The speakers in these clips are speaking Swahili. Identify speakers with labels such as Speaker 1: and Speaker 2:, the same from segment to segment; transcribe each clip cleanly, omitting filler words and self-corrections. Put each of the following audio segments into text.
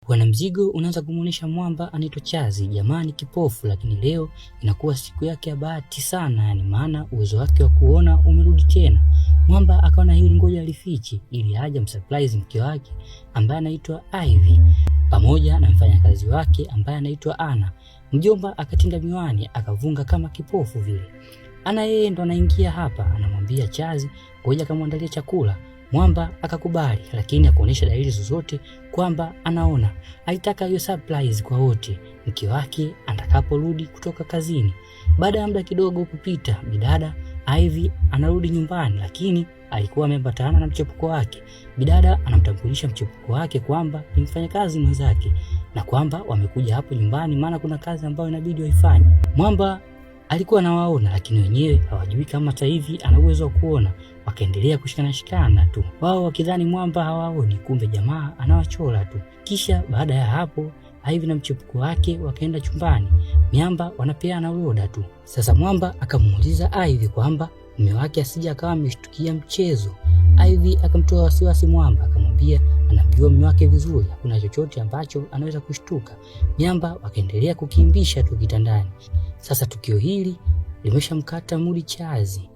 Speaker 1: Bwana Mzigo unaanza kumuonesha mwamba anaitwa Chazi, jamani kipofu, lakini leo inakuwa siku yake ya bahati sana, yani maana uwezo wake wa kuona umerudi tena. Mwamba akaona hili ngoja alifiche ili aje msurprise mke wake ambaye anaitwa Ivy pamoja na mfanyakazi wake ambaye anaitwa Ana. Mjomba akatinda miwani akavunga kama kipofu vile. Ana yeye ndo anaingia hapa, anamwambia Chazi ngoja akamwandalia chakula. Mwamba akakubali, lakini hakuonyesha dalili zozote kwamba anaona. Alitaka hiyo surprise kwa wote mke wake atakaporudi kutoka kazini. Baada ya muda kidogo kupita, bidada Ivy anarudi nyumbani, lakini alikuwa ameambatana na mchepuko wake. Bidada anamtambulisha mchepuko wake kwamba ni mfanyakazi mwenzake na kwamba wamekuja hapo nyumbani maana kuna kazi ambayo inabidi waifanye. Mwamba alikuwa anawaona lakini wenyewe hawajui kama sasa hivi ana uwezo wa kuona. Wakaendelea kushikana shikana tu, wao wakidhani mwamba hawaoni, kumbe jamaa anawachora tu. Kisha baada ya hapo Ivy na mchepuko wake wakaenda chumbani, miamba wanapeana uroda tu. Sasa mwamba akamuuliza Ivy kwamba mume wake asije akawa ameshtukia mchezo. Ivy akamtoa wasiwasi mwamba, akamwambia anamjua mume wake vizuri, hakuna chochote ambacho anaweza kushtuka. Miamba wakaendelea kukimbisha tu kitandani. Sasa tukio hili limeshamkata mudi Chazi.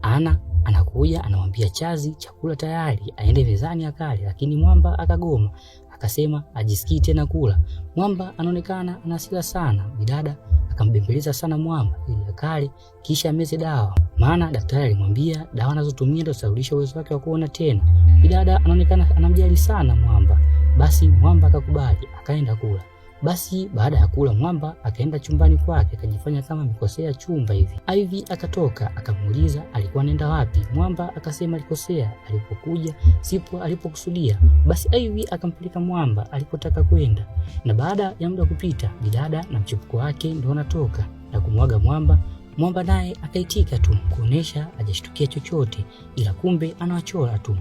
Speaker 1: Ana anakuja anamwambia Chazi chakula tayari, aende mezani akale, lakini mwamba akagoma, akasema ajisikii tena kula. Mwamba anaonekana ana hasira sana. Bidada akambembeleza sana mwamba ili akale kisha ameze dawa, maana daktari alimwambia dawa anazotumia ndio zitarudisha uwezo wake wa kuona tena. Bidada anaonekana anamjali sana mwamba, basi mwamba akakubali akaenda kula. Basi baada ya kula mwamba akaenda chumbani kwake akajifanya kama amekosea chumba hivi. Ivy akatoka akamuuliza alikuwa anaenda wapi. Mwamba akasema alikosea, alipokuja sipo alipokusudia. Basi Ivy akampeleka mwamba alipotaka kwenda, na baada ya muda kupita, bidada na mchepuko wake ndio wanatoka na kumwaga mwamba. Mwamba naye akaitika tu kuonesha hajashtukia chochote, ila kumbe anawachora tu.